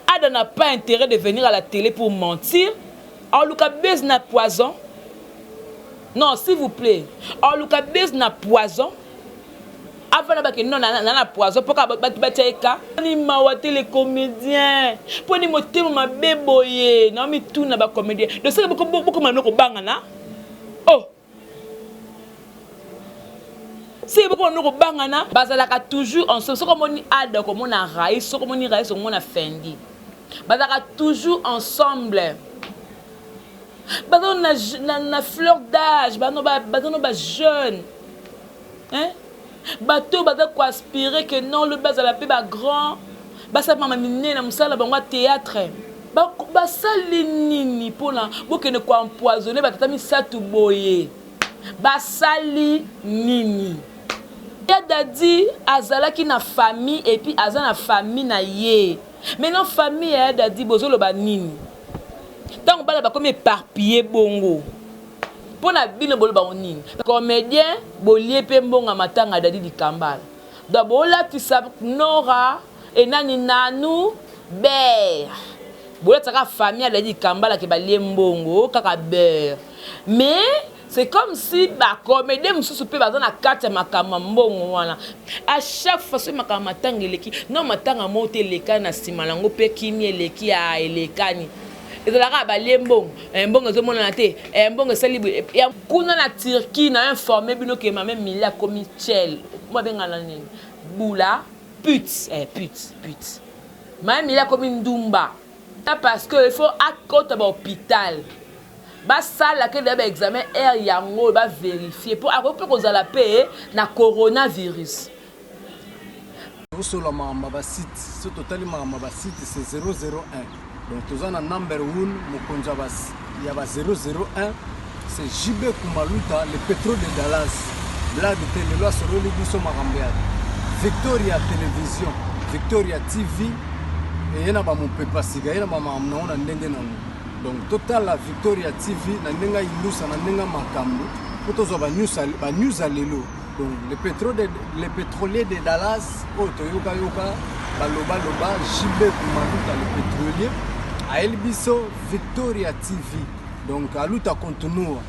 Ada n'a pas interet de venir à la tele pour mentir aluka buzz na poison non s'il vous plait aluka buzz na poison avanda bake non na na poison mpo kaka bato batia ye ka ni mawa te les comédiens mpo ni motema mabe boye na mituna ba comédien donc seke bokoma no kobangana oh Soki boko banda kobangana bazalaka toujours ensemble soki omoni Ada okomona Rais soki omoni Rais okomona Fendi bazalaka toujours ensemble baza na, na, na fleur d'âge baza no ba jeune hein? Bato oyo baza ko aspirer que non lobi bazala pe ba grand basala mama minene na mosala na bango ya theatre basali nini pona bokende ko empoisonner ba tata misatu boye basali nini? Ya Daddy azalaki na famille et puis aza na famille na ye maintenant famille ya ya Daddy bozoloba nini tango bana bakomi eparpiller bongo Pona bino boloba ngo nini? Comedien bolie pe mbongo ya matanga ya Daddy Dikambala donc bolatisa Nora et nani Nanou beurre bolatisa kaka famille ya Daddy Dikambala ke balie mbongo kaka beurre mais c'est comme si ba comedien mosusu pe baza na kati ya makambo ya mbongo wana à chaque fois soki makambo ya matanga eleki non matanga moko te elekani na sima nango pe kimia eleki ah elekani Ezalaka kaka balie mbongo eh, mbongo ezomonana te eh, mbongo esali boye eh, kuna na Turquie na informe bino ke mame Mili akomi tchel babengana nini bula pute eh, pute pute mame Mili akomi ndumba parce que il faut akota ba hôpital basala ke deja ba examen air yango ba verifier po akoki mpe kozala mpe na coronavirus. Tosolola makambo ya ba site soki totali makambo ya ba site c'est 001 donc toza na number one mokonzi ya ba 001 c'est JB Kumaluta le pétrole de Dallas blague te lelo asololi biso makambo ya Victoria Television Victoria TV eye na bamopepa sika ye na bamakambo nango na ndenge nango donc totala Victoria TV na ndenge ya indusa na ndenge ya makambo mpo tozwa banews ya lelo Donc le pétrole de, le pétrolier de Dallas oyo toyoka yoka baloba loba JB Kumaluta le pétrolier ayeli biso Victoria TV donc aluta continua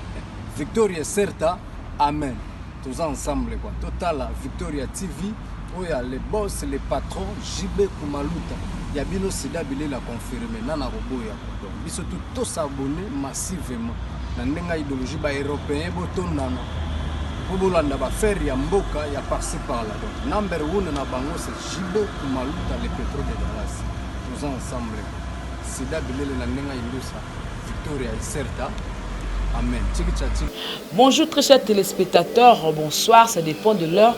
Victoria certa amen toza ensemble quoi totala Victoria TV oyo ya le boss le patron JB Kumaluta ya bino sida bilela confirme nana koboya quoi donc biso tout tosabonne massivement na ndenge ya idéologie ba européen botondana mpo bolanda bafere ya mboka ya parci par là donc number one na bango c'est JB Kumaluta le pétrole de Dallas toza ensemble sida bilele na ndenge ya indusa Victoria Iserta amen tiki tcha tiki Bonjour très chers téléspectateurs, bonsoir, ça dépend de l'heure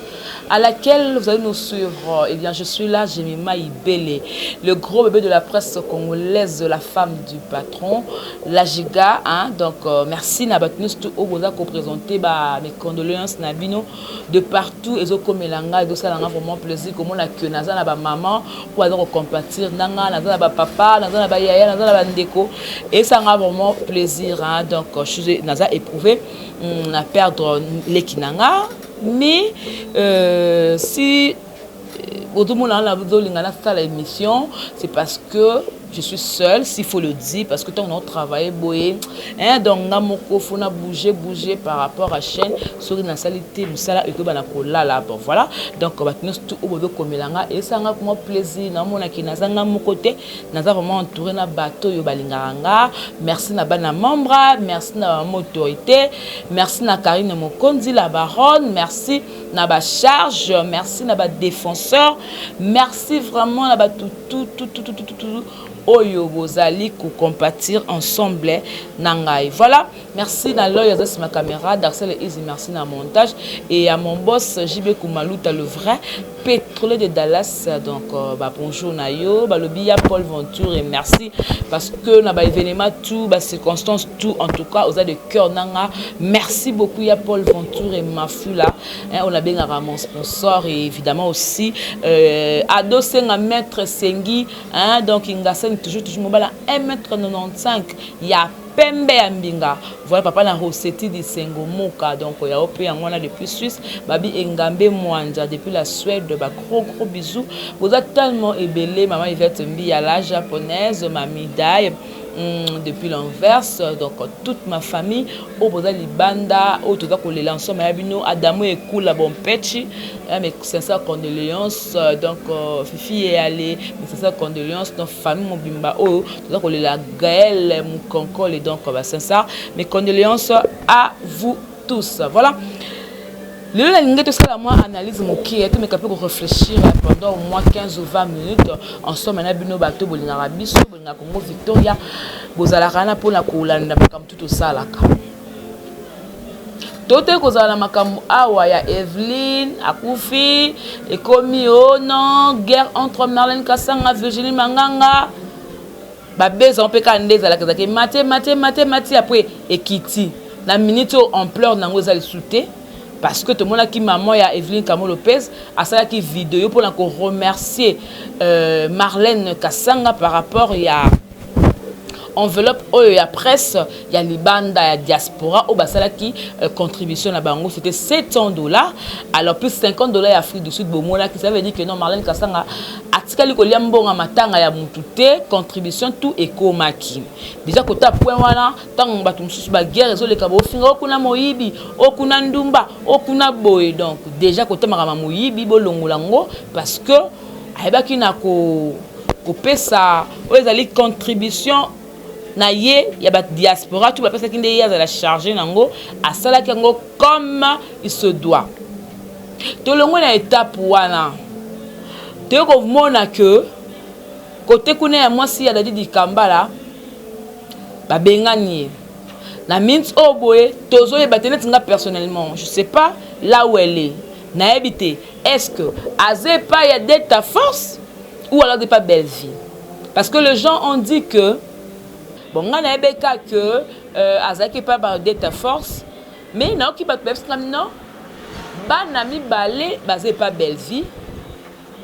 à laquelle vous allez nous suivre. Eh bien, je suis là, Jemima Ibele, le gros bébé de la presse congolaise, la femme du patron, la giga. Hein? Donc, euh, merci na bato nyonso oyo boza koprésenter ba mes condoléances na bino de partout ezokomela ngai ezosala nga vraiment plaisir komona que naza na bamama oyo baza kocompatir na nga naza na bapapa naza na bayaya naza na bandeko esanga vraiment plaisir hein? Donc, je suis naza éprouvé na perdre leki na nga mais euh, si ozomona wana ozolinga nasala émission, c'est parce que je suis seule, s'il faut le dire, parce que tant on travaille boye hein, donc nga moko faut na bouger bouger par rapport à chaîne soki nasali te mosala ekoyeba na kolala. Bon, voilà, donc bato nyonso tu oyo bozokomela nga esanga vraiment plaisir namonaki naza nga moko te, naza vraiment entouré na bato oyo balingaka nga. Merci na bana membre, merci na bamama autorité, merci na Karine Mokonzi la baronne, merci na bacharge, merci na badéfenseur, merci vraiment na bato tout tout tout tout tout tout oyo bozali kocompatir ensemble na ngai. Voilà, merci na l'oeil aza nsima caméra, Darcel Easy, merci na montage et à mon boss JB Kumaluta le vrai pétrolier de Dallas. Donc euh, bah, bonjour na yo balobi ya Paul Venture et merci parce que na ba événement tout ba circonstances tout en tout cas oza de cœur nanga. Merci beaucoup ya Paul Venture et Mafula hein, on a bien mon sponsor et évidemment aussi Ado Senga maître Sengi hein, donc Ingaseng toujours toujours mobala 1m95 ya. Pembe ya Mbinga, voilà papa na Rossetti Disengo Moka, donc ya ope yango wana depuis Suisse, babi Engambe Mwanja depuis la Suède, ba gros gros bisous. Boza tellement ebele, maman Yvette Mbiya la japonaise, mami Dai depuis l'Anvers, donc toute ma famille oyo boza libanda, oyo toza kolela ensemble ya bino. Adamo Ekula Bompechi, mes sincères condoléances, donc Fifi Eyale, mes sincères condoléances, donc famille mobimba oyo toza kolela Gaël Mukonkole, donc ba sincères mes condoléances à vous tous. Voilà, lelo nalingi tosala mwa analyse moke, tomeka mpe koréfléchir pendant au moins 15 ou 20 minutes ensemble na bino. Bato bolingaka biso, bolingaka Congo Victoria, bozalaka wana mpona kolanda makambo tu tosalaka. Tote kozala na makambo awa ya Eveline akufi, ekomi o non, guerre entre Marlène Kasanga, Virginie Manganga. Babeza mpe kaka nde ezalaka, ezalaka emati, emati, emati, emati, après ekiti. Na minute oyo, ampleur nango eza lisusu te, parce que tomonaki maman ya Eveline Kamo Lopez asalaki video mpona koremercier Marlène Kasanga par rapport ya enveloppe oyo ya presse ya libanda, ya diaspora, oyo basalaki contribution na bango. C'était 700 $, alors plus 50 $ ya Afrique du Sud. Bomonaki, ça veut dire que non, Marlène Kasanga atikali kolia mbongo matanga ya mutu te, contribution tout ekomaki déjà. Kota point wana, ntango bato mosusu baguerre ezoleka, bofinga okuna moyibi, okuna ndumba, okuna boye. Donc déjà kota makambo moyibi, bolongola yango, parce que ayebaki na kopesa oyo ezali contribution na ye ya badiaspora tu bapesaki, nde ye azala charge nango, asalaki yango comme il se doit. Tolongwe na étape wana, toyei komona ke kote kuna ya mwasi ya Dadi Dikambala, babengani ye. Na minute oyo boye, tozoyeba te. Neti nga personnellement, je sais pas là où elle est, nayebi te est ce que aza epai ya Delta Force ou alors epai Belleville, parce que les gens ont dit que bon, nga nayebi ka que azalaki epai ba Delta Force, mais nayoki bato bayebisaka non, bana mibale baza epai Belleville,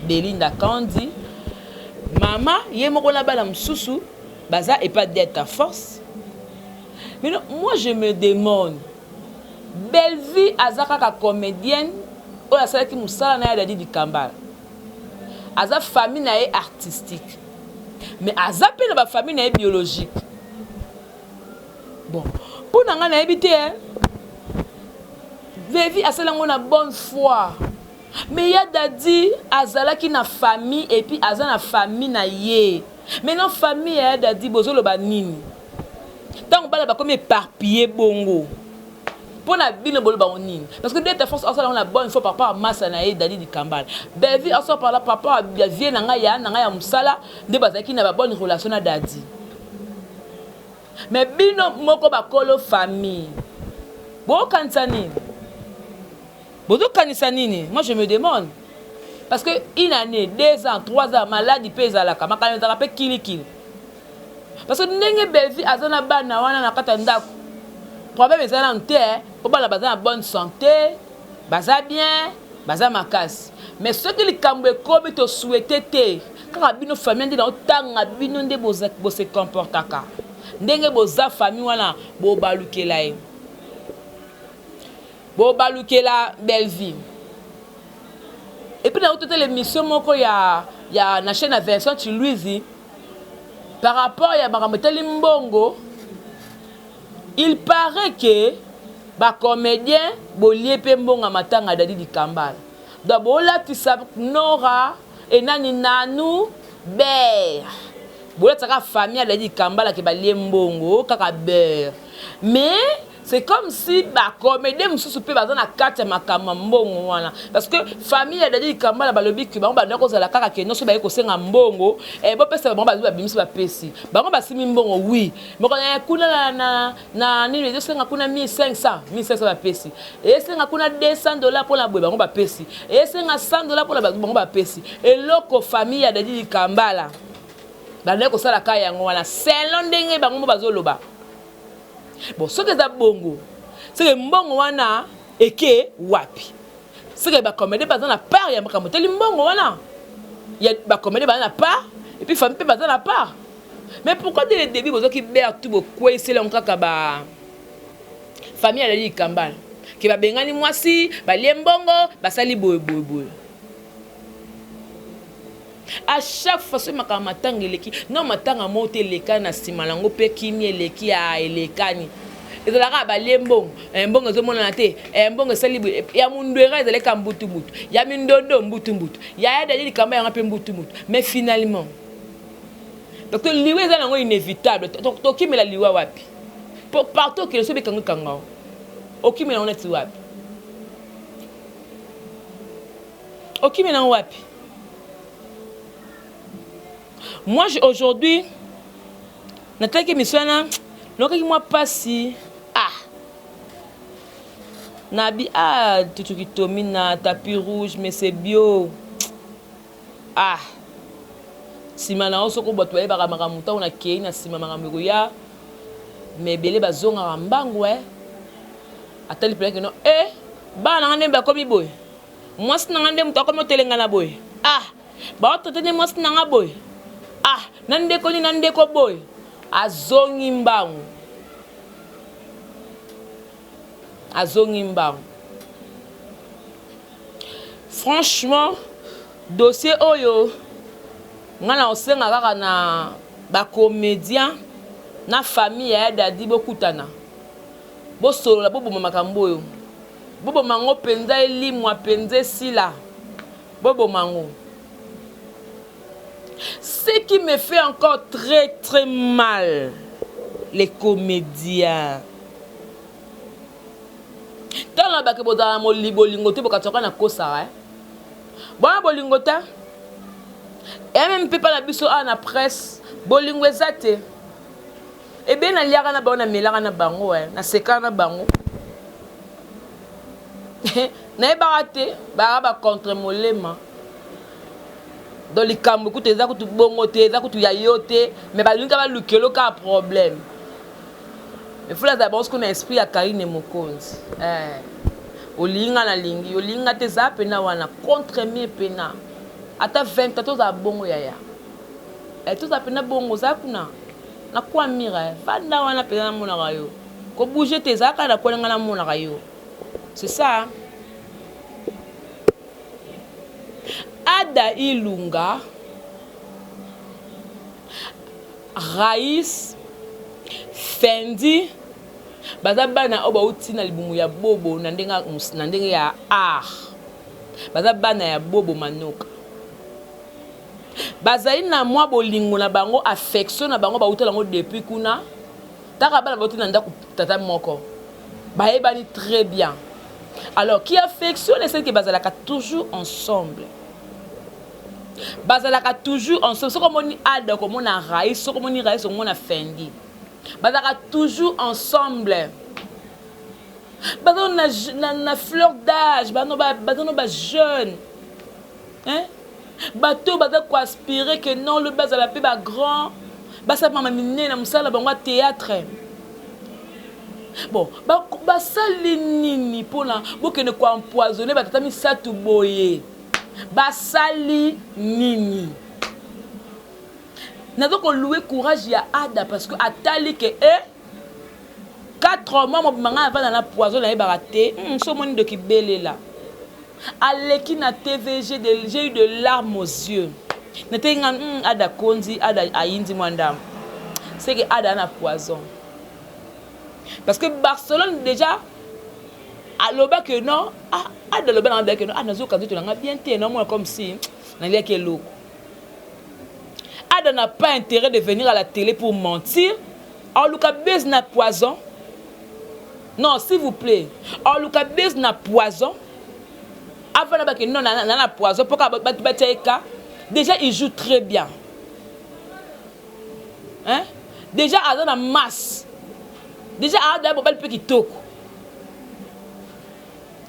Belinda Kandi, mama ye moko na bana mosusu baza epai Delta Force. Mais non, moi je me demande, Belleville aza kaka comédienne oyo asalaki mosala na ye Dadi Dikambala, aza famille na ye artistique, mais aza mpe na bafamille na ye biologique. Bon, mpo na ngai nayebi te. Vevi asali yango na bonne foi, mais ya Dadi azalaki na famille et puis aza na famille na ye. Maintenant famille ya Dadi, bozoloba nini ntango bana bakomi éparpillé bongo? Mpo na bino, boloba ngo nini? Parce que Delta Force asala yango na bonne foi par rapport à masa na ye Dadi Dikambala. Belvi asala par là par rapport ya vie na ngai, ya na ngai ya mosala, nde bazalaki na babonne relation na Dadi. Mais bino moko bakolo famille, bokanisa nini? Bozokanisa nini? Moi je me demande, parce que une année, 2 ans, 3 ans, maladi mpe ezalaka, makambo ezalaka mpe kilikili. Parce que ndenge Belvi aza na bana wana na kati ya ndako, problème eza nanu te, mpo bana baza na bonne santé, baza bien, baza makasi. Mais soki likambo ekomi, tosouhaite te, kaka bino famille nde naotanga bino nde bose comportaka ndenge boza famille wana, bobalukela ye, bobalukela Belleville. Et puis nauti totala émission moko ya na chaîne ya Vincent Chiluizi par rapport ya makambo etali mbongo. Il paraît que bacomédien bolie mpe mbongo ya matanga Dadi Dikambala. Donc bolatisa Nora enani nanu ber, bolatisaka famille ya Dadi Dikambala ke balie mbongo kaka ber. Mais c'est comme si bacomédien mosusu mpe baza na kati ya makambo ya mbongo wana, parce que famille ya Dadi Dikambala balobi ke bango banda kozala kaka ke nyonso baye kosenga mbongo, bopesa bango, bazwi, babimisi, bapesi bango, basimi mbongo. Oui, moko kuna na nini ezosenga kuna 1500, 1500 bapesi, esenga kuna 200 $ mpona boye, bango bapesi, esenga 100 $ mpona bango, bapesi. Eloko famille ya Dadi Dikambala bandaki kosala ka yango wana, selon ndenge bango mo bazoloba. Bon, soki eza bongo, soki mbongo wana eke wapi? Soki bacomédien baza na part ya makambo etali mbongo wana, ya bacomédien baza na part, et puis famille mpe baza na part. Mais pourquoi dès le début bozwaki bertu bokweyiseli yango kaka ba famille alali likambala ke babengani mwasi balie mbongo basali boye boye boye? À chaque fois soki makambo matanga eleki, no matanga moko te elekani na nsima nango mpe kimi eleki ya elekani, ezalaka balie mbongo, mbongo ezomonana te, mbongo esali boye. Ya mundwera ezalaki mbutu mbutu, ya mindondo mbutu mbutu, ya ya dali likambo yango mpe mbutu mbutu. Mais finalement, donc liwa eza nango inévitable. Tokimela liwa wapi? Partout okende, so bekanga kanga, okimela yango neti wapi? Okimela yango wapi? Moi, aujourd'hui natalaki émission wana, nayokaki mwa mpasi. Ah, nabi ah, tutuki tomi na tapis rouge, mais c'est bio. Ah, nsima na yo soko bato bayebaka makambo, ntango nakei na nsima makambo ekoya, mais ebele bazongaka mbangu. E atali mpenza keno e bana nanga nde bakomi boye, mwasi nanga nde moto akomi otelenga na boye. Ah, baotraite nde mwasi nanga boye. Ah, na ndeko nini na ndeko boye, azongi mbangu, azongi mbangu. Franchement, dossier oyo ngai na kosenga kaka na bacomédien na famille ya Dadi, bokutana, bosolola, boboma makambo oyo, boboma yango mpenza, elimwa mpenza, esila, boboma yango. Ce qui me fait encore très très mal, les comédiens, ntango na bake bozala na bolingo te, bokatiaka na kosaka bona bolingo te. Eya meme mpe mpa na biso awa na presse, bolingo eza te. Ebele naliaka na bango, namelaka na bango, nasekaka na bango, nayebaka te baka bacontre molema. Donc likambo kutu eza kutu bongo te, eza kutu ya yo te, mais balingi balukelo kaka problème. Efula azala bango sikoyo na esprit ya Karine Mokonzi. Olingi nga, nalingi, olingi nga te, eza pena wana contre mie pena ata 20 ans tozala bongo yaya. Tozala pena bongo, ozala kuna na kwa mira, vanda wana mpenza, namonaka yo kobouge te, ezala kaka na kwela nga namonaka yo, c'est ça. Ada Ilunga, Raïs, Fendi baza bana oyo bauti na libumu ya Bobo na ndenge ya art. Baza bana ya Bobo Manoka, bazali na mwa bolingo na bango, affection na bango bauta yango depuis kuna. Taka bana bauti na ndako tata moko, bayebani très bien. Alors qui affectionne, c'est que bazalaka toujours ensemble, bazalaka toujours ensemble. Soki omoni Ada, okomona Rais, soki omoni Rais, okomona Fendi. Bazalaka toujours ensemble, baza na fleur d'âge, baza no bajeune, hein? Bato baza koaspire ke non, lobi bazala mpe bagrand, basala mama minene na mosala na bango ya théâtre. Bon, basali nini mpona bokende koempoisonne batata misato boye? Basali nini? Naza kolouer courage ya Ada parce que atali ke e 4 mois mobima ngai avanda na poison, nayebaka te. So omoni ndoki belela aleki na TV, j'ai eu de larmes aux yeux. Nateki nga Ada kondi, Ada ayindi mwa ndambo, c'est que Ada na poison, parce que Barcelone déjà aloba que non. Ah, Ada aloba nanga que non. Ah, nazoka nzoto nanga bien te, naomona comme si naliaki eloko. Ada n'a pas intérêt de venir à la télé pour mentir. Aluka buzz na poison? Non, s'il vous plaît. Aluka buzz na poison? Afana bake non, na na poison mpo kaka bato batia ye ka. Déjà il joue très bien, hein? Déjà aza na masse, déjà aza mobali mpe kitoko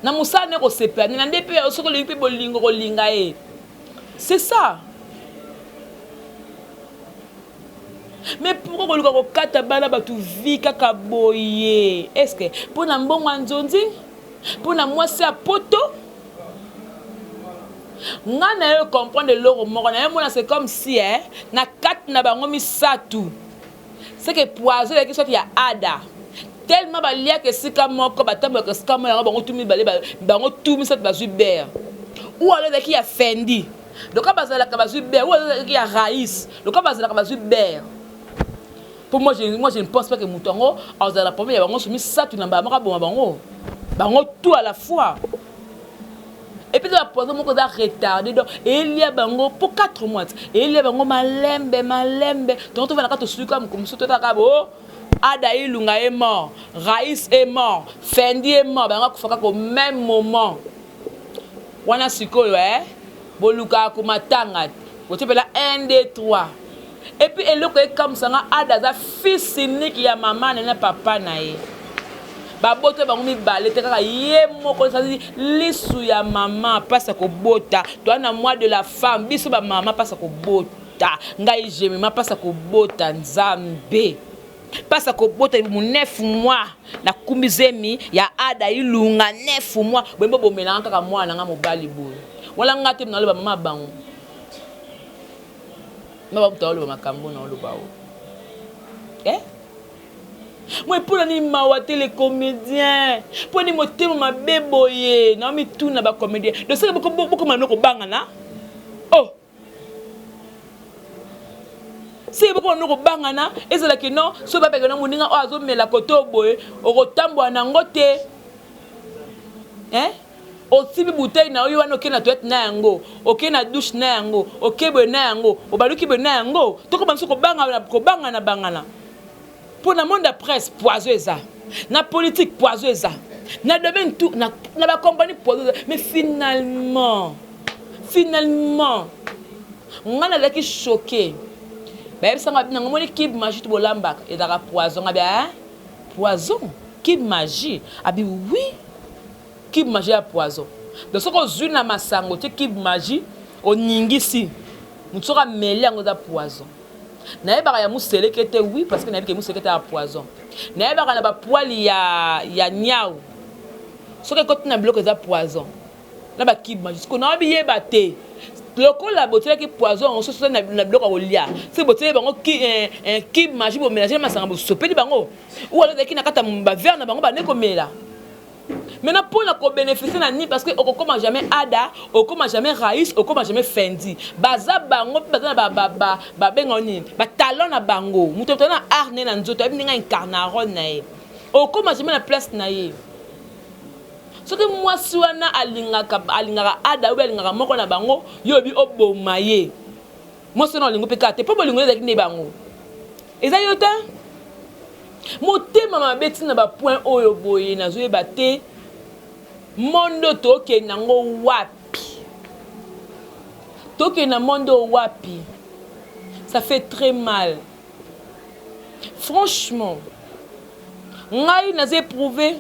na mosala nde kosepela na nde mpe soki olingi mpe bolingo kolinga ye, c'est ça. Mais pourquoi koluka kokata bana bato vie kaka boye? Est ce que mpo na mbongo ya nzonzi, mpo na mwasi ya poto? Nga naye comprendre eloko moko naye mona c'est comme si eh, na kati na bango misatu c'est que poison ezalaki soit ya Ada tellement baliaka esika moko batambolaka esika moko yango bango tu mibale bango tu misato bazwi bere ou alors ezalaki ya Fendi loka bazalaka bazwi bere ou alors ezalaki ya Raïs loka bazalaka bazwi bere. Po moi je, moi je ne pense pas que moto yango azala na problème ya bango nyonso misato na mbala moko aboma bango bango tout à la fois. Et puis la poison moko eza retardé donc elia bango po 4 mois elia bango malembe malembe donc tovanda kaka tosuki kaka mokolo mosusu totaka bo Ada Ilunga est mort, Raïs est mort, Fendi est mort, bango akufa kaka au même moment. Wana sikoyo eh bolukaka komatanga botie pela 1 2 3. Et puis eloko ekamwisa nga Ada aza fils unique ya mama na ye na papa na ye. Babota bango mibale te kaka ye moko c'est lisu ya mama pasi ya kobota. Toza na mois de la femme biso ba mama pasi ya kobota. Ngai Jemima pasi ya kobota Nzambe. Pasi ya kobota libumu 9 mois nakumbi zemi ya Ada Ilunga 9 mois boye bobomela nga kaka mwana na nga mobali boye. Wana nga te naloba mama bango. Nga ba mutu aloba makambo na oloba o. Eh? Moi pona nini mawa te les comédiens? Pona nini motema mabe boye? Na mituna ba comédiens. Donc c'est boko boko mano ko bangana. Oh. C'est boko mano ko bangana ezala ke non so ba peke na moninga o azo mela koto boye okotambola nango te. Hein? Osimbi bouteille na yo wana oke na toilette na yango, oke na douche na yango, oke boye na yango, obaluki boye na yango, tokoma biso kobanga kobangana bangana. Po na monde ya presse poison eza, na politique poison eza, na domaine tout na, na ba compagnie poison eza, mais finalement finalement nga nazalaki choqué. Bayebisa nga bino omoni cube magie bolambaka ezalaka poison nga bien poison cube magie abi oui Cube magie ya poison. Donc soki ozui na masanga otie cube magie oningisi mutu soki ameli yango eza poison. Nayebaka ya museleke te oui parce que nayebi ke museleke ya poison. Nayebaka na ba poils ya ya niawu soki ekoti na biloko eza poison. Na ba cube magie sikoyo nayebi yeba te lokola botielaki poison yango soso na biloko ya kolia soki botieli bango cube magie bomelage na masanga bosopeli bango ou alors ezalaki na kati ya ba verre na bango bande komela. Maintenant pona ko beneficier na nini parce que okokoma jamais Ada, okoma jamais Raïs, okoma jamais Fendi. Baza bango pe baza na ba ba ba ba benga nini? Ba talent na bango. Mutu moto na art ne na nzoto ayebi ndenge incarna rôle na ye. Okoma jamais na place na ye. Soki mwasi wana alingaka alingaka Ada ou alingaka moko na bango, yo obi oboma ye. Mwasi wana olingo pe kaka te po bolingo ezalaki nde bango. Eza yo te? Motema mabe ti na ba point oyo boye nazoyeba te monde oyo tokende nango wapi? Tokende na monde oyo wapi? Ça fait très mal. Franchement, ngai naza eprouve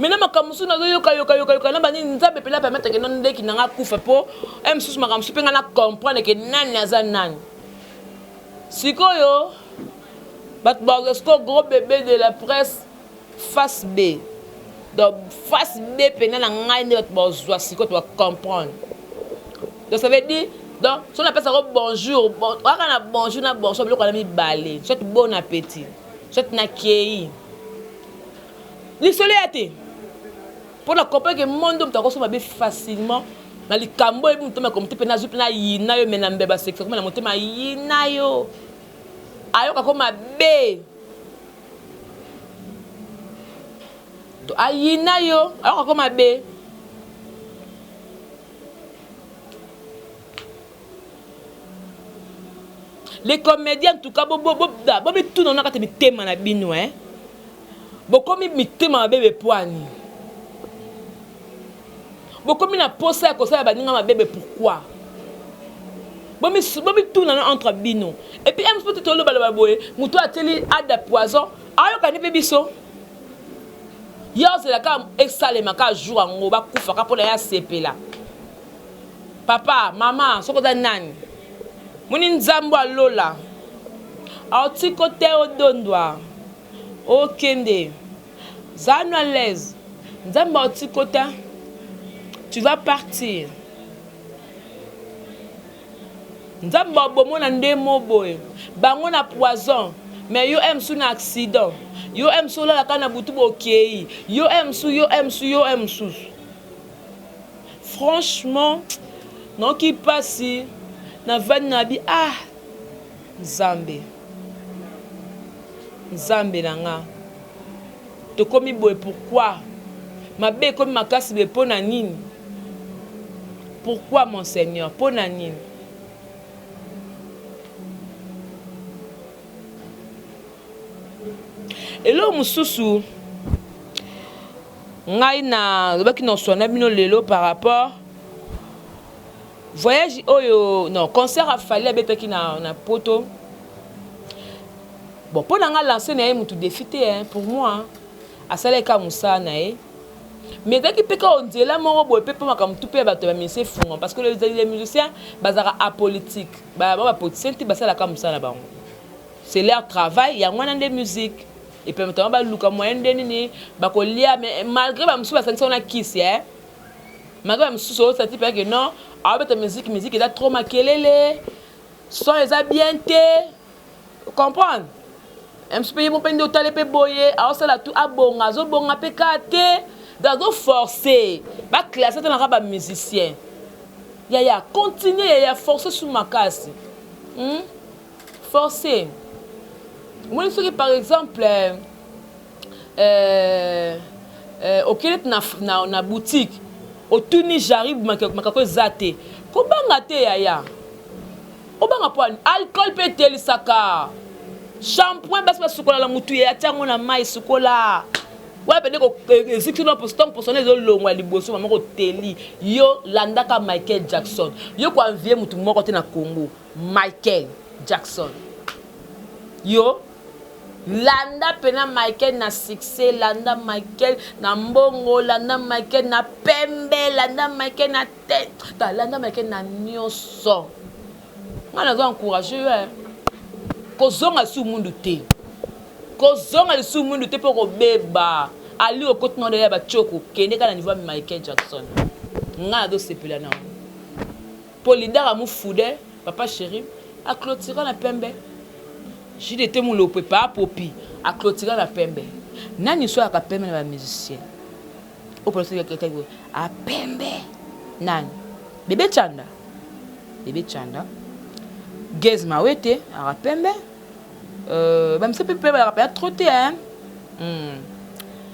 Maintenant makambo mosusu nazo yoka yoka yoka yoka na banini nzambe pela permettre que non leki na nga akufa po un mosusu makambo mosusu pe nga na comprendre que nani aza nani. Sikoyo bato ba sikoyo gros bébé de la presse face B. Donc face B pena na ngai nde bato bazwa sikoyo to ba comprendre. Donc ça veut dire donc soki napesa ko bonjour bon, kaka na bonjour na bonsoir biloko wana mibale soit bon appétit soit nakei Lisolo ya te mpo na comprendre que monde moto akosomba be facilement na likambo oyebi motema komi te mpe nazwi mpe nayina yo me na mbeba sekisa koma na motema ayina yo ayoka ko mabe to ayina yo ayoka ko mabe. Les comediens en tout cas bo bo bo bo mituna na kati mitema na bino hein. Bokomi mitema mabe bepwani. Bokomi na posa ya kosala baninga mabe be pourquoi? Bomituna na entre bino. Et puis un peu toloba loba boye, mutu atieli ada poison, ayoka ni pe biso. Ye ozela kaka esalema kaka jour yango bakufa kaka mpona ye asepela. Papa, mama, soki oza nani? Moni nzambo ya lola aotiko te odondwa okende zala no à l'aise nzambe aotiko te tu vas partir. Nzambe abomo na nde mo boye. Bango na poison mais yo msu na accident. Yo msu olalaka na butu bokeyi. Yo msu yo msu yo msusu. Franchement nayoki pasi na vandi na bi ah Nzambe. Nzambe na nga. Tokomi boye pourquoi? Mabe ekomi makasi boye pona nini? Pourquoi mon Seigneur? Pona nini? Eloko mosusu ngai nalobaki na oswana bino lelo par rapport voyage oyo non concert ya Fally abetaki na, na poto. Bon pona nga lance na ye mutu defi te hein pour moi asalaki kaka musala na ye mais ezalaki pe kaka nzela moko boye pe po makambo tout pe ya bato ya ba musiciens efungwama parce que les musiciens bazalaka apolitique ba ba politiciens te basalaka musala na bango c'est leur travail yango wana nde musique et permettra baluka moyen nde nini bakolia mais malgré ba mosusu basangisa wana kisi hein malgré ba mosusu osati pe que non abeta musique musique eza trop makelele son eza bien te. Comprendre? Msu pe ye moko pe nde otali pe boye aosala tout abonga azobonga pe kaka te donc azo force ba classe ata naka ba musicien yaya continue yaya force su makasi hum force omoni soki par exemple euh, euh, okende na, na, na boutique otuni jarib makako eza te kobanga te yaya Obanga po alcool pe etelisaka. Shampoing basi basukola na mutu ye atia yango na mayi sukola. Wana pende ko ezikisi na poso tango poso ezo longwa liboso mama ko teli yo landaka Michael Jackson. Yo ko envier mutu moko te na Congo. Michael Jackson. Yo landa pena Michael na succès, landa Michael na mbongo, landa Michael na pembe, landa Michael na te landa Michael na nioso. Nga nazo encourager yo eh. Kozonga lisusu mwindu te. Kozonga lisusu mwindu te po kobeba. Ali okoti na ya ba tchoko kende kaka na niveau ya Michael Jackson. Nga nazo sepela na yo. Po leader ya mufude papa chéri a clôturer na pembe. JDT Mulopwe pa popi a clôturer na pembe. Nani so aka pembe na ba musiciens? A pembe nani? Bebe Tshanda. Bebe Tshanda. Gaz Mawete aka pembe. Euh, ba misa pe pembe aka pembe trop te hein. Hmm.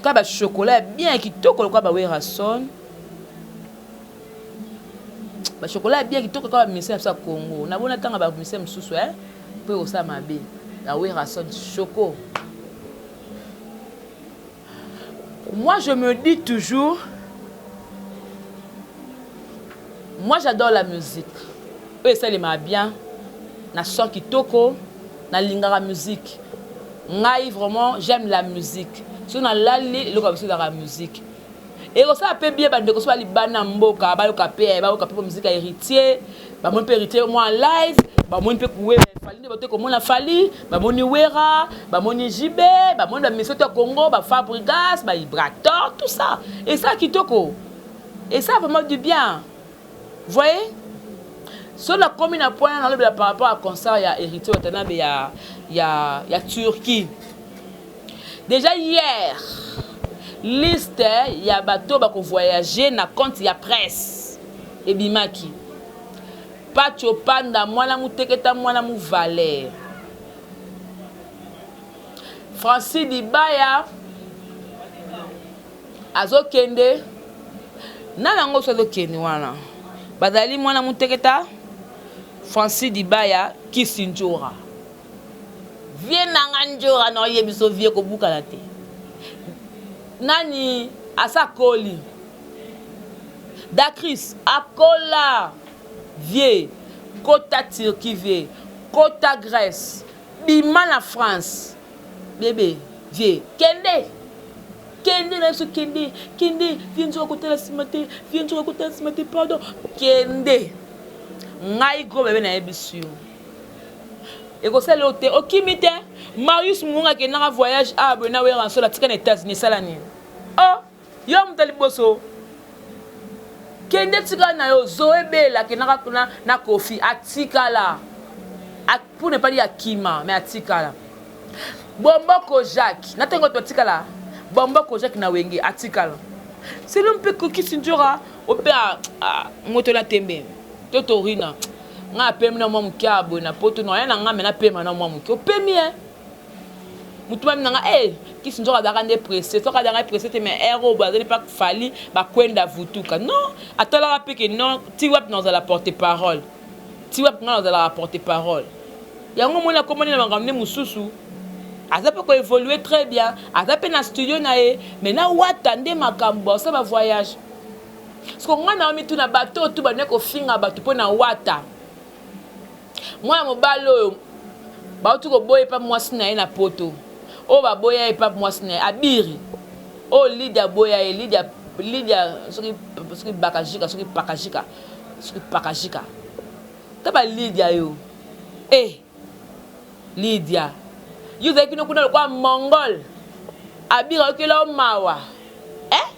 Ka ba chocolat bien kitoko lokola ba Werrason. Ba chocolat bien kitoko lokola ba musiciens na biso ya Congo. Na bona tanga ba musiciens mosusu hein. Po ekosala mabe. Ba Werrason choco. Moi je me dis toujours moi j'adore la musique oyo esalemaka bien na son kitoko nalingaka musique ngai vraiment j'aime la musique soki nalali eloko ya biso ezalaka musique Ekosala pe bien ba ndeko soki ba libanda mboka bayoka pe bayoka pe musique ya heritier bamoni pe heritier mwa live bamoni pe kuwe Fally nde bato komona Fally bamoni Werra bamoni JB bamoni ba musiciens ya Congo ba Fabregas ba Ibrator tout ça esala kitoko esala vraiment du bien voyez soki nakomi na point nalobela par rapport à concert ya héritier Watanabe ya ya ya Turquie Dejà hier liste ya bato bako voyager na compte ya presse ebimaki. Patsho Panda muana muteketa muana mu valeur. Francis Dibaya azokende nani yango so azokende wana bazali muana muteketa Francis Dibaya Kissindjora. Vieux nanga ndjora na oyebiso vieux kobukana te nani asa akoli dacris akola vieux kota Turquie vieux kota Grèce bima na France bebe vieux kende kende na biso kende kende vieux nzoka kotala sima te vieux nzoka kotala sima te pardon kende ngai gros bebe nayebisi yo Ekosala eloko te okimi te Marius Muhunga akendaka voyage awa boye na Werrason atika na Etats-Unis esala nini? Oh yo moto ya liboso. Kende tikala na yo. Zoe Bella akendaka kuna na Koffi atikala. Pour ne pas dire akima mais atikala. Bomboko Jacques na tango to atikala. Bomboko Jacques na Wenge atikala. Selon mpe Koki Sindjora ope a moto na tembe. To Torina. Nga apemi na mwa moke aboye na poto na ya na nga me na pema na mwa moke. Opemi hein. Mutu mami na nga eh kisi nzoka azalaka nde presse soki azalaka presse te mais heure oyo bazali pa Fally bakwenda vutuka non atalaka pe ke non ti wapi nazala porte parole ti wapi nga nazalaka porte parole yango omoni akomani na makambo nde mosusu aza pe ko evoluer très bien aza pe na studio na ye mais na wata nde makambo basala ba voyage siko nga na mituna bato oyo tu bande kofinga bato mpo na wata. Mwana mobali oyo bauti koboya epa mwasi na ye na poto oyo baboya ye epa mwasi na ye abiri oyo Lydia aboya ye Lydia Lydia soki soki bakajika soki pakajika soki pakajika ta ba Lydia yo eh Lydia yo ozalaki no kuna lokola mongol abiri ayokela yo mawa eh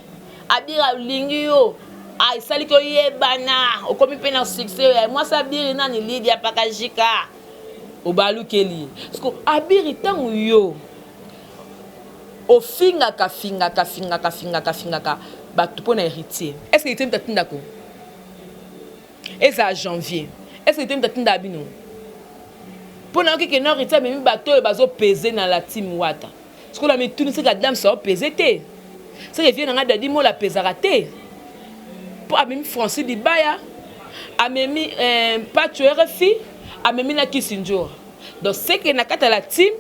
Abiri alingi yo ah esali ki oyebana okomi pe na succès ya mwasi abiri nani Lydia pakajika obalukeli ye siko abiri ntango yo ofingaka fingaka fingaka fingaka fingaka bato mpo na héritier est ce que héritier moto atindako ezala janvier est ce que héritier moto atindaka bino mpo na yoki ke no héritier amemi bato oyo bazopese na la team wata. Sikoyo na mituni seke Adams ao pese te? Seke vieux na nga Daddy Mola apesaka te? Po amemi Francis Dibaya, amemi eh, Patsho RFI, amemi na Kissindjora. Donc seke na kati ya la team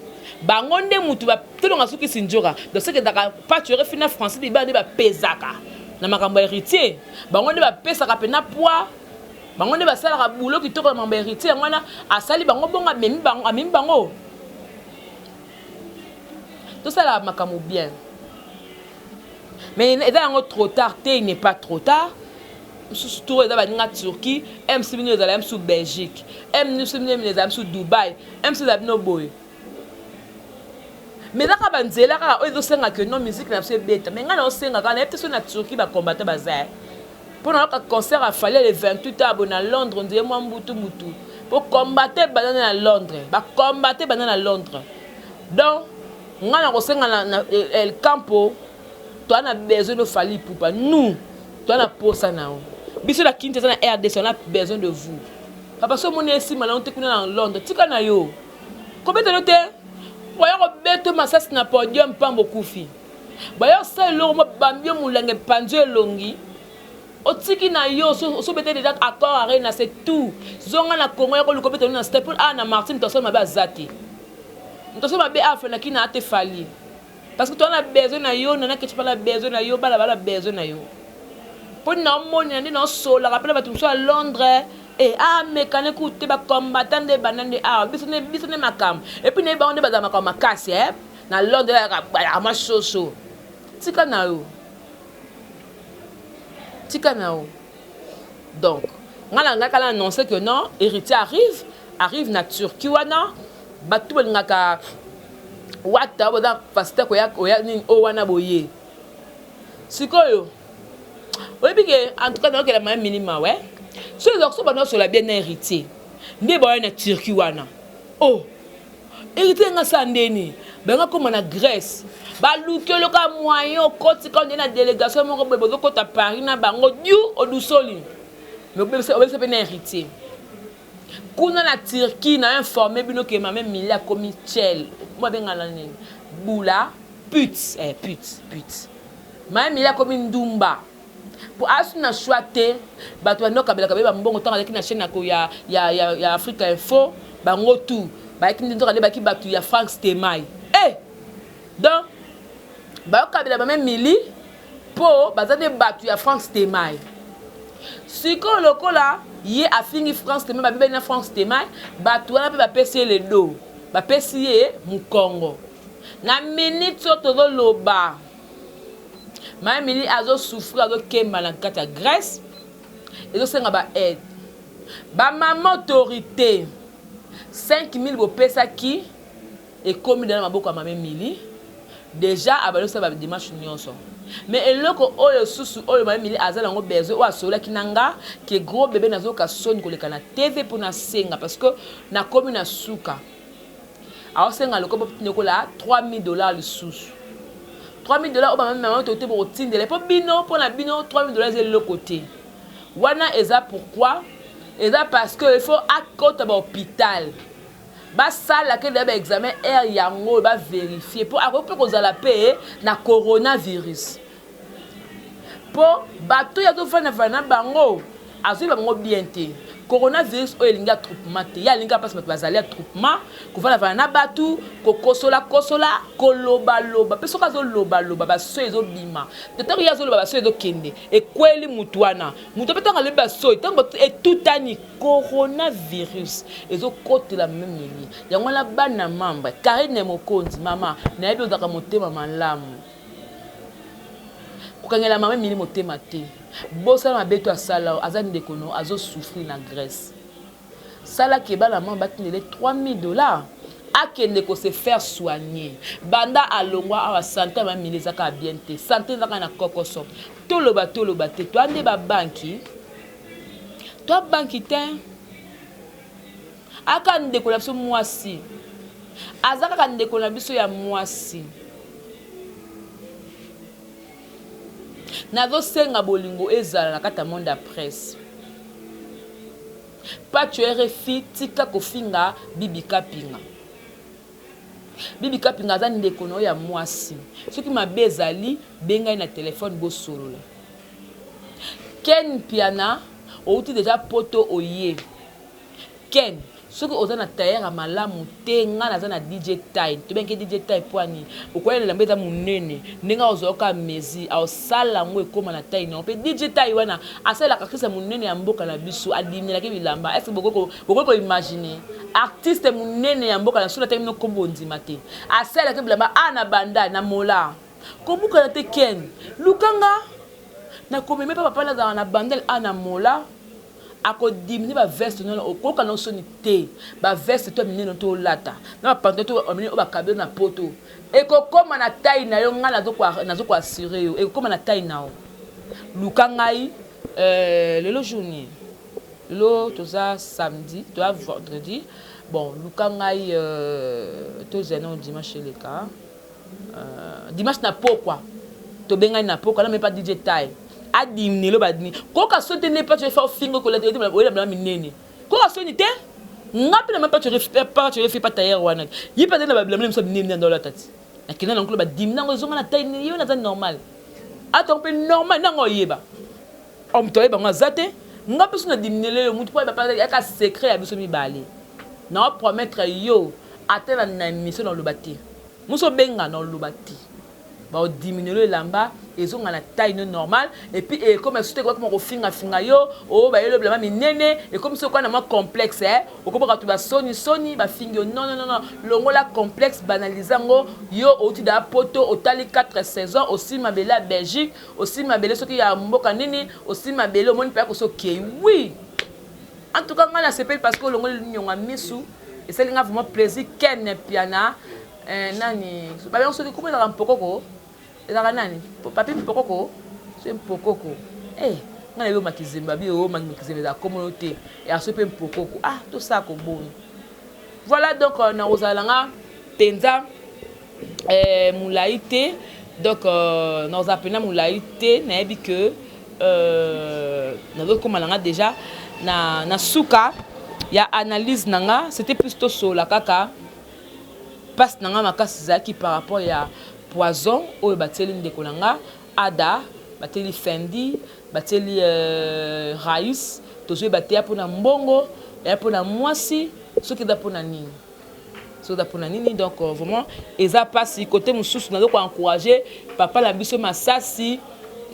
bango nde mutu ba tolonga su Kissindjora. Donc seke ezalaka Patsho RFI na Francis Dibaya nde bapesaka na makambo ya héritier. Bango nde bapesaka pena poids bango nde basalaka boulot kitoko na makambo ya héritier yango wana asali bango bongo amemi bango amemi bango Tosala makambo bien. Mais eza yango trop tard te, il n'est pas trop tard. Mosusu tour eza baninga Turquie, MC bino ezala mosusu Belgique, MC bino ezala mosusu Dubaï, MC ezala bino boye. Mais eza kaka banzela kaka oyo ezosenga que non musique na biso ebeta. Mais ngai naosenga kaka nayebi te soki na Turquie ba combattant baza. Mpo nayoka concert ya Fally le 28 abo na Londres on dirait mwa mbutu mbutu. Po combattant ebanda na Londres, ba combattant ebanda na Londres. Donc nga na kosenga na, na El Campo toa na besoin de Fally Ipupa. Nous toa na posa na yo. Biso na Kinshasa na RDC on a besoin de vous. Papa so moni esima na te kuna na Londres, tika na yo. Kobeta yo te. Oya kobeta masasi na podium pambo kufi. Baya osala eloko mo bambi yo molangi epanzi yo elongi. Otiki na yo oso beta dejà accord arena c'est tout. Zonga na Congo ya koluka obeta na stade ah na Martin moto asala mabe aza te. Moto asala mabe afa na kina ate Fally. Parce que toi na besoin na yo nana ketchup na besoin na yo bala bala besoin na yo. Po na omoni na nde na osolaka pe na bato mosusu ya Londres eh ah mekane kutu te ba combattant nde banda nde awa biso nde biso nde makambo. Et puis na ye bango nde bazala makambo makasi eh na Londres ya mwa soso. Tika na yo. Tika na yo. Donc, nga na nga kala annoncer que non, héritier arrive, arrive na Turquie wana, bato balingaka wata baza pasteur koya koya nini o wana boye. Sikoyo oyebi ke en tout cas naokela maya minima ouais. Soki ezalaka so banda osola bien na héritier nde baya na Turquie wana. Oh Héritier nga sa ndeni benga koma na Grèce baluki oloka moyen okoti ka nde na délégation moko boye bozokota Paris na bango du odusoli mais obebisa mpe na héritier kuna na Turquie na informe bino ke mame Mili akomi tchel babengana nini bula pute eh, pute pute mame Mili akomi ndumba Po asu na choix te batu banda kokabelaka ye ba mbongo tango azalaki na chaine ya ya ya ya Africa info bango tout bayaki nde nzoka nde bayaki batu ya Franck Stemay eh donc bayokabela ba meme mili po baza nde batu ya Franck Stemay sikoyo lokola ye afingi Franck Stemay babebani na Franck Stemay batu wana pe bapesi ye le dos bapesi ye mukongo na minute oyo tozoloba Mama Emilie azo souffrir azo kemba na kati ya Grèce ezo senga ba aide ba mama autorité 5000 bopesaki ekomi na maboko ya mama Emilie. Dejà abandi kosala ba demarche nionso. Mais eloko oyo susu oyo mama Emilie aza nango besoin oyo asololaki na nga que gros bebe nazoyoka soni koleka na TV po nasenga parce que nakomi na suka. Aosenga lokola lokola 3000 dollars lisusu. 3000 dollars oyo ba mama to te bokotindela po bino po na bino 3000 dollars eza eloko te. Wana eza pourquoi? Eza parce que il faut akota ba hopital. Basala ke deja ba examen heure yango oyo ba verifier po akoki pe kozala pe na coronavirus po bato oyo azofanda fanda na bango azoyeba bango bien te. Coronavirus oyo elingi attroupement te, ye alingi kaka place bato bazali attroupement, kovanda vanda na bato, kokosola kosola, koloba loba pe soki azoloba loba ba soyi ezobima, tango ye azoloba ba soyi ezokende ekweli mutu wana, mutu pe tango alobi ba soyi tango etutani. Corona virus ezo kotela meme Mimi yango wana bana membre Carine mokonzi mama nayebi ozalaka motema malamu kokangela mama Emili motema te bosana mabe to asala yo aza ndeko no azo souffrir na Grèce sala ke bana membre batindele 3000 dollars akende ko se faire soigner banda alongwa awa sante ya mama Emili eza kaka bien te sante eza kaka na kokoso toloba toloba te toa nde ba banki Toi banki te aka ndeko na biso mwasi aza kaka ndeko na biso ya mwasi nazosenga bolingo ezala na kati ya monde ya presse Patsho RFI tika kofinga Bibi Kapinga Bibi Kapinga aza ndeko na yo ya mwasi soki mabe ezali benga ye na telephone bosolola Ken Mpiana owuti dejà poto oye Ken soki oza na tailleur ya malamu te nga naza na DJ taille tobengi ye DJ taille poa nini okoya na elamba eza munene ndenge akozwa yo kaka mesure akosala yango ekoma na taille na yo pe DJ taille wana asalelaka artiste ya munene ya mboka na biso adiminelaki bilamba est ce que bokoki ko imaginer artiste munene ya mboka na biso soki natangi bino kombo bondima te asalelaki bilamba awa na bandal na mola Kobukana te Ken. Luka nga na komeme pa papa nazalaka na bandal a na mola ako diminuer ba veste no okoyoka no soni te ba veste to ya minene to olata na ba pantalon to ya minene oyo bakabi yo na poto ekokoma na taille na yo nga nazo ko assurer yo ekokoma na taille na yo luka ngai euh, lelo jour nini lelo toza samedi toza vendredi bon luka ngai euh, tozela nano dimanche eleka Euh, dimanche na pokwa tobengani na pokwa na mepa DJ Tai adimnelo badimi koka soni te nde pacho efa ofinga kolata oyela bilamba minene koka soni te nga mpe na ma pacho pacho efi pa tailleur wana ye mpe azali na babilamba na biso minene nde olata ti nakenda na nkolo badimi nango ezonga na taille ye wana aza normal ata mpe normal nango oyeba o moto ayeba yango aza te nga mpe so na diminele yo moto mpo ayeba mpe yaka secret ya biso mibale na opromettre yo ata na émission na oloba te Muso benga na oloba te. Ba diminuer yo elamba ezonga na taille no normal et puis ekoma lisusu te bakoma kofinga finga yo oh bayeli yo bilamba minene ekomi soki na mwa complexe eh okoboka bato ba soni soni bafingi yo non non non longola complexe banalise yango yo outi da poto otali 4 saison osi mabele ya Belgique osi mabele soki ya mboka nini osi mabele omoni mpe akosi okei oui En tout cas nga na sepeli parce que olongoli nionga misu esali nga vraiment plaisir Ken Mpiana eh, nani babengo soki kombo ezalaka mpokoko ezalaka nani papi mpokoko soki mpokoko eh nga nayebi makizembe babi o makizembe ezalaka kombo no te ya soki mpe mpokoko ah tosala koboni voilà donc euh, nakozala na nga mpenza eh, molai te donc euh, nakozala mpenza molai te nayebi que euh, nazokoma na nga déjà na, na suka ya analyse na nga c'était plus tosolola kaka mpasi na nga makasi ezalaki par rapport ya poison oyo batieli ndeko na nga ada batieli fendi batieli euh, rais tozoyeba te ya mpona mbongo ya mpona mwasi soki eza mpona nini soki eza mpona nini donc euh, vraiment eza mpasi kote mosusu nazo koencourage papa na biso masasi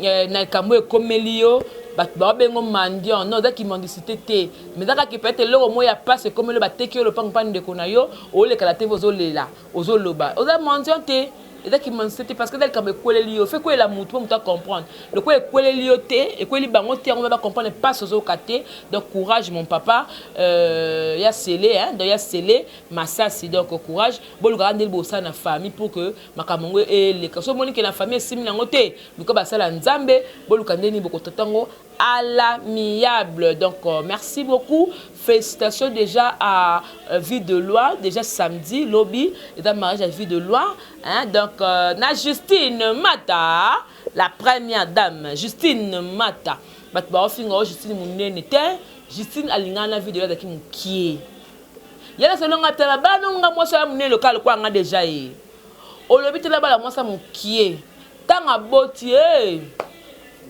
eh, na likambo ekomeli yo bato baobengo mendiant non eza kimendicité te mais eza kaka peut-être eloko moko ya mpasi ekomeli yo bateki yo lopango mpa ndeko na yo olekala te ozolela ozoloba oza mendiant te. Eza kimanse te, parce que eza likambo ekweleli yo, fe ekwela motu mpo moto acomprendre. Lokola ekweleli yo te, ekweli bango te, yango bacomprendre mpasi ozoyoka te. Donc courage, mon papa, ya Sele, hein, donc ya Sele Masasi. Donc courage, bolukaka ndenge bosala na famille pour que makambo yango eleka. So omoni ke na famille esimi nango te, luka basala Nzambe, boluka ndeni bokotata yango à l'amiable. Donc merci beaucoup, félicitations déjà à Vie de Loi. Déjà samedi, lobi eza mariage à Vie de Loi, hein. Donc na Justine Mata, la première dame Justine Mata, bato baofinga o Justine monene te. Justine alingana na Vie de Loi, azalaki mokie yana selonga. Tala bana nga mwasi oya monene lokola lokola nga déjà, ye olobi tela bala mwasi ya mokie. Ntango aboti e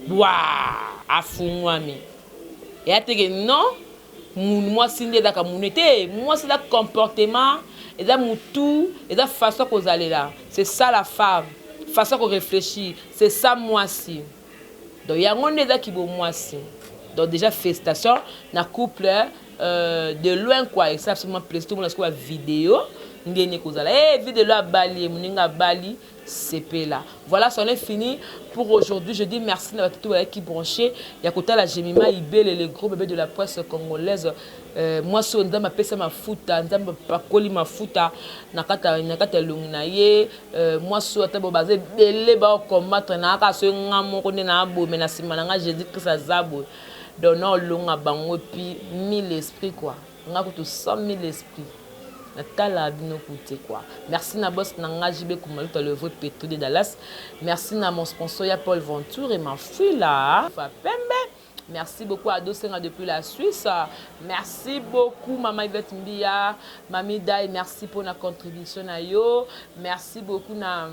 bwa afungwami, eya teke non, mwasi nde ezalaka mune te. Mwasi eza comportement, eza mutu, eza façon kozalela. C'est ça la femme, façon koréfléchir, c'est ça mwasi. Donc yango nde ezaki bomwasi. Donc déjà félicitations na couple de loin quoi, et ça absolument plaisir. Tout le monde sikoyo vidéo ndenge ekozala e vidéo abali ye moninga abali sepela. Voilà, c'en est fini pour aujourd'hui. Je dis merci na bato to bayaki branché ya kotala Jemima Ibele, le gros bébé de la presse congolaise. Mwasi oyo Nzambe apesa mafuta, Nzambe apakoli mafuta na kati ya elongi na ye. Mwasi oyo ata bo baza ebele baocombattre na kaka so nga moko nde na boye, me na nsima na nga Jésus Christ aza boye. Donc na olonga bango epuis mille esprit quoi, nga kutu 100 000 esprit natala bino kute quoi. Merci na boss na nga JB Kumaluta, le vrai pétrole de Dallas. Merci na mon sponsor ya Paul Ventour et ma fille là Pembe. Merci beaucoup à Dosenga depuis la Suisse. Merci beaucoup, Maman Yvette Mbia, Mami Dai, merci pour la contribution na yo. Merci beaucoup na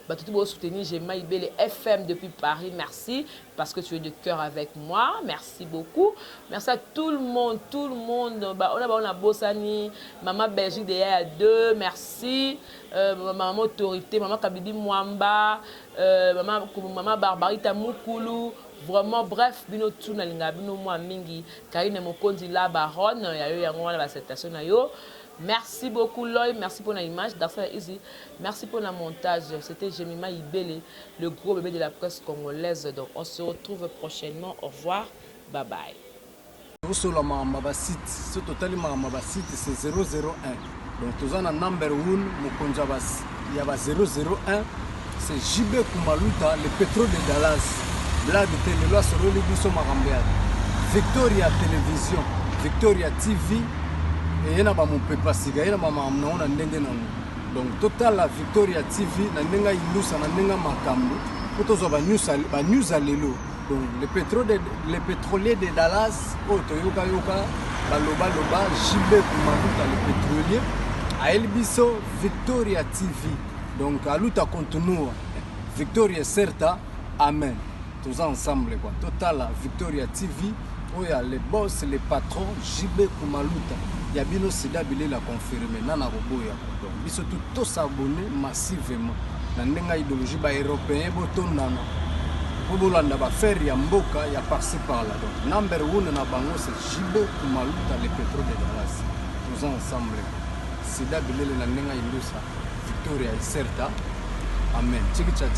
bato tout soutenir Jemima Ibele FM depuis Paris. Merci parce que tu es de cœur avec moi. Merci beaucoup. Merci à tout le monde, tout le monde. Bah, on a Bossani, Maman Belgique de à deux. Merci. Maman autorité, Maman Kabibi Mwamba, maman Barbarita Mukulu. Vraiment, bref, bino tout na linga bino mwa mingi. Karine Mokonzi la baronne, ya yo yango wana ba salutation na yo. Merci beaucoup Loy, merci pour l'image, Darsa Easy, merci pour le montage. C'était Jemima Ibele, le gros bébé de la presse congolaise. Donc on se retrouve prochainement. Au revoir, bye bye. Tosola makambo ya basite. So totali makambo ya basite, c'est 001. Donc toza na number 1, mokonzi ya ba 001, c'est JB Kumaluta, le pétrole de Dallas. Blague te, lelo asololi biso makambo ya Victoria Télévision, Victoria TV. Eye na bamopepa sika, ye na bamakambo nango na ndenge nango. Donc totala Victoria TV na ndenge ayindusa, na ndenge makambo mpo tozwa banews ya lelo. Donc le pétrolier de Dallas oyo toyokayoka balobaloba, JB Kumaluta le pétrolier, ayeli biso Victoria TV. Donc a luta continua, victoria certa, amen. Toza ensemble quoi. Totala Victoria TV oyo ya le boss, le patron JB Kumaluta ya bino sida bilela confirme na koboya. Donc biso tu tosabonner massivement na ndenge ya idéologie. Baeuropéen botondana mpo bolanda baaffaire ya mboka ya par-ci par-là. Donc number one na bango, c'est JB Kumaluta, le pétrole de Dallas. Toza ensemble, sida bilele na ndenge ya indusa, victoria ecerta, amen. Chikicha.